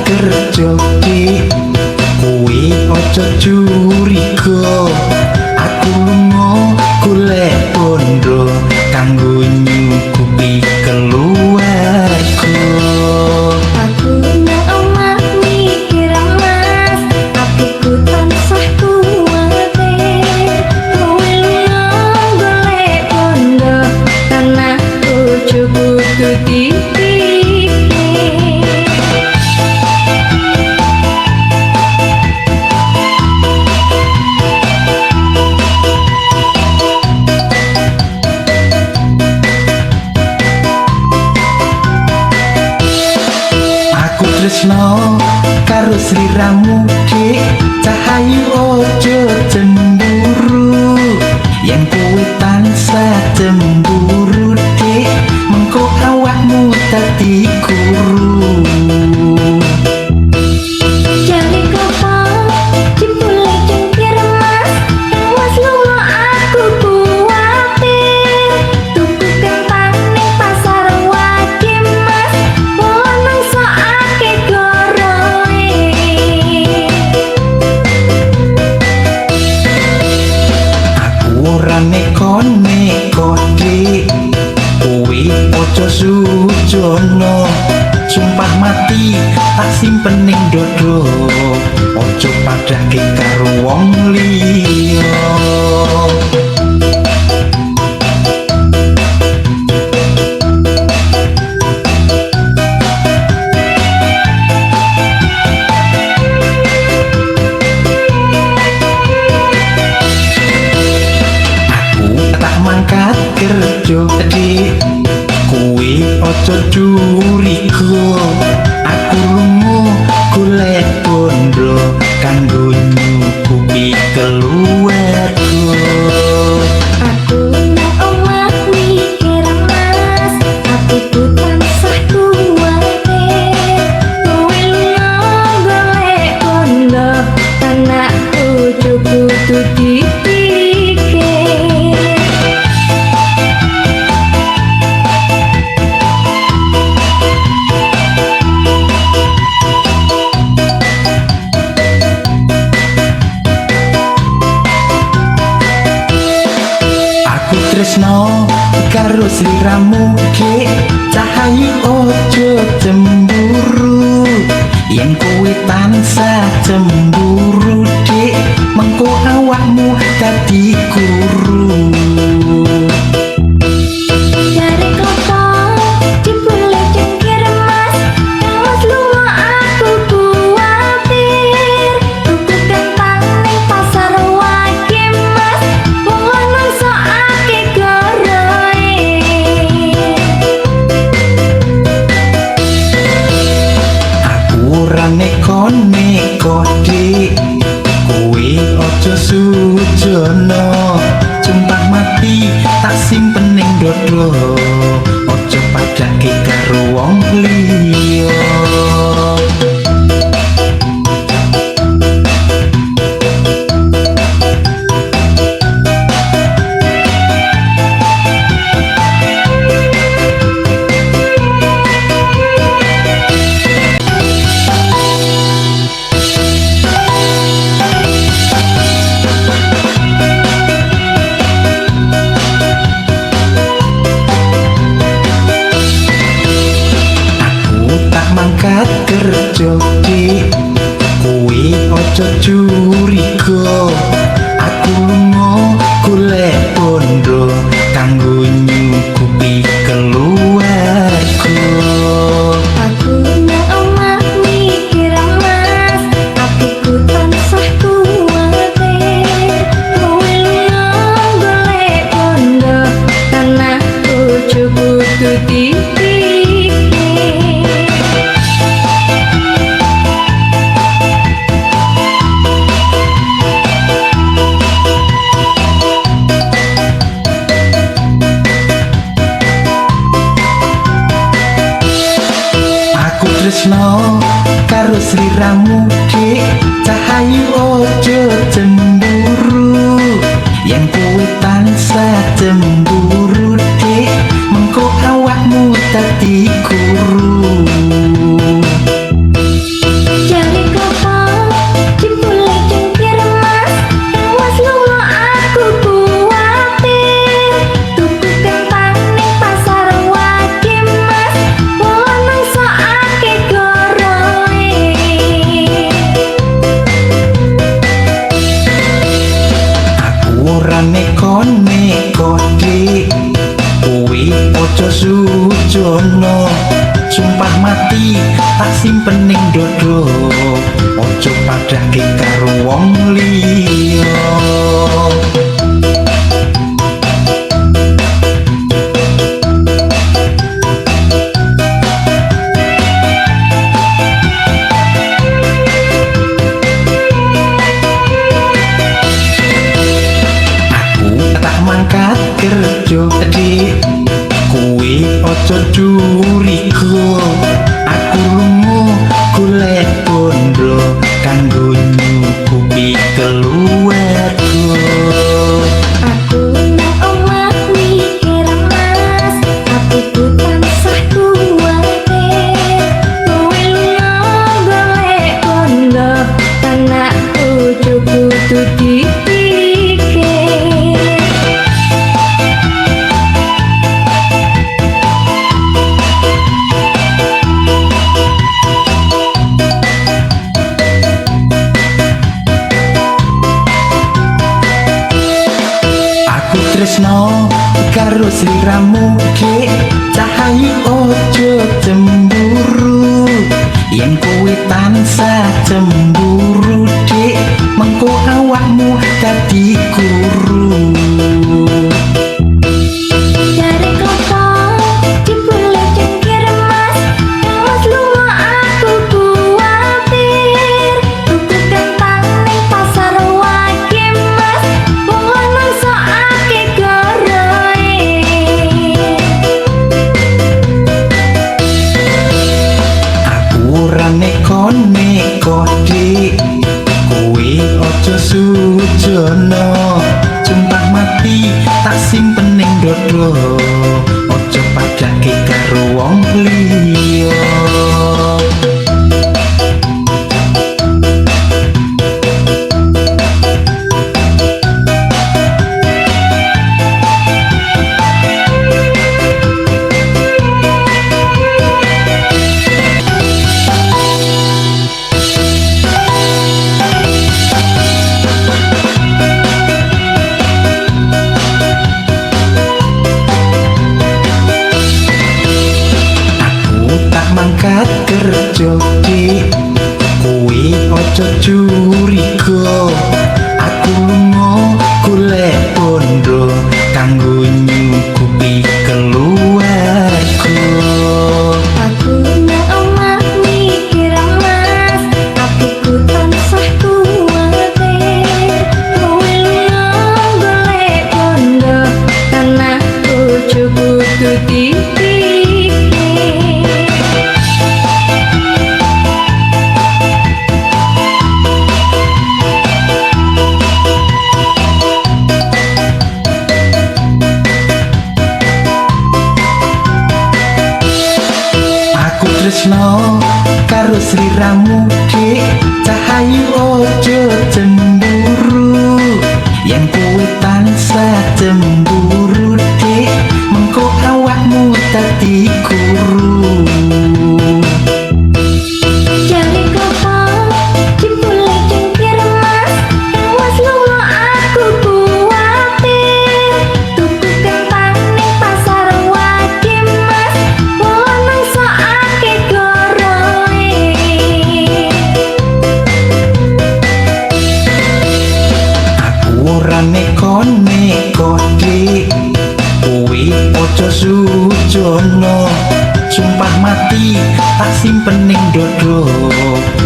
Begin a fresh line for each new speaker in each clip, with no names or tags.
kerja dik, kowe aja curiga. Aku lunga golek bondo kanggo nyukupi keluarga.
Aku nang omah mikir mas, atiku tansah kuwatir. Kowe lunga golek bondo, tanah bojo kudu dipikir.
Aku tresno karo sliramu dik, cahayu ojo cemburu. Yen kowe tansah cemburu dik, mengko awakmu dadi kuru.
Jare klopo jebule cengkir mas, mas lunga aku kuwatir. Tuku kentang ning pasar wage mas, wong lanang sakake goroe.
Aku ora neko-neko dik, kowe aja sujono. Sumpah mati tak simpen ning dodo, aja padhake karo wong liya. Aku tak mangkat kerja dik, kowe aja curiga. Aku lunga golek bondo kanggo nyukupi keluarga.
Aku nang omah mikir mas, atiku tansah kuwatir. Kowe lunga golek bondo, anak bojo kudu dipikir.
Aku tresno karo sliramu dik, cahayu ojo cemburu. Yen kowe tansah cemburu dik, mengko awakmu dadi kuru.
Jare klopo jebule cengkir mas, mas lunga aku kuwatir. Tuku kentang ning pasar wage mas, wong lanang sakake goroe.
Aku ora neko-neko dik, kowe aja sujono. Sumpah mati tak simpen ning dodo, aja padhake karo wong liya. Aku tak mangkat kerja dik, kowe aja curiga. Aku lunga golek bondo kanggo nyukupi keluarga.
Aku nang omah mikir mas, atiku tansah kuwatir. Kowe lunga golek bondo, tanah bojo kudu dipikir.
Aku tresno karo sliramu dik, cahayu ojo cemburu. Yen kowe tansah cemburu dik, mengko awakmu dadi kuru. simpen ning dodo, aja padhake karo wong liya. Aku tak mangkat kerja dik, kowe aja curiga. Aku lunga golek bondo kanggo nyukupi keluarga.
Aku nang omah mikir mas, atiku tansah kuwatir. Kowe lunga golek bondo, anak bojo kudu dipikir.
Aku tresno karo sliramu dik, cahayu ojo cemburu. Yen kowe tansah cemburu dik, mengko awakmu dadi kuru.
Jare klopo jebule cengkir mas, awas lunga aku kuwatir. Tuku kentang ning pasar wage mas, wong lanang sok akeh goroe.
Aku ora neko-neko dik, kowe aja sujono. Sumpah mati tak simpen ning dodo, aja padhake karo wong liya. Aku tak mangkat kerja dik, kowe aja curiga. Aku lunga golek bondo kanggo nyukupi keluarga.
Aku nang omah mikir mas, atiku tansah kuwatir. Kowe lunga golek bondo, anak bojo kudu dipikir.
Aku tresno karo sliramu dik, cahayu ojo cemburu. Yen kowe tansah cemburu dik, mengko awakmu dadi kuru.
Jare klopo jebule cengkir mas, awas lunga aku kuwatir. Tuku kentang ning pasar wage mas, wong lanang sok akeh goroe.
Aku ora neko-neko dik, kowe aja sujono. Sumpah mati tak simpen ning dodo,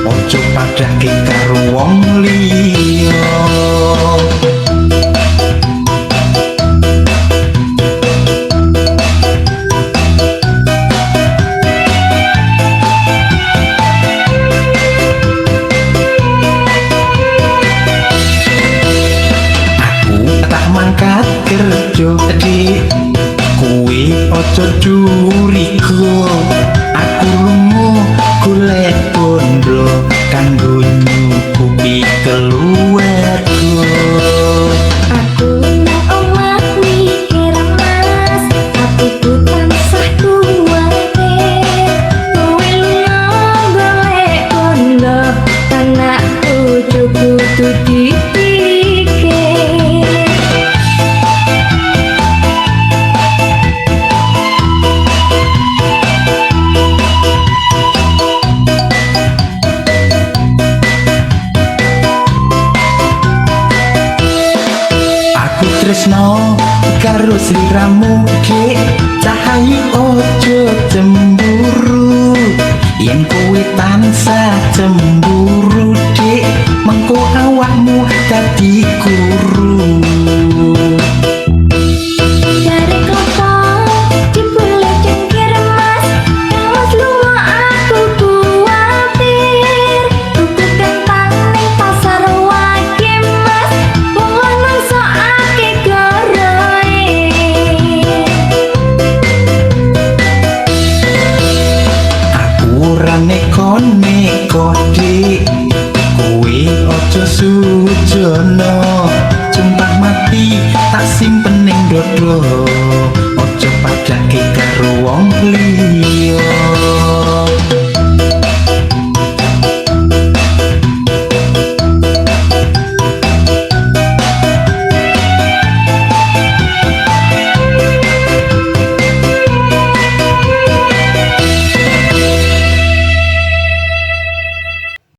aja padhake karo wong liya. Aku tak mangkat kerja dik, kowe aja curiga. Aku lunga golek bondo kanggo nyukupi keluarga.
Aku nang omah mikir mas, atiku tansah kuwatir. Kowe lunga golek bondo, anak bojo kudu dipikir.
Tresno karo sliramu, Dik Cahayu, ojo cemburu. Yen kowe tansah cemburu, Dik, mengko awakmu dadi kuru.
Jare klopo jebule cengkir, Mas. Mas lunga aku kuwatir. Tuku kentang ning pasar wage, Mas. Wong lanang sok akeh gorohe.
Aku ora neko-neko, Dik, kowe aja sujono. Sumpah mati tak simpen ning dodo, aja padake karo wong liya.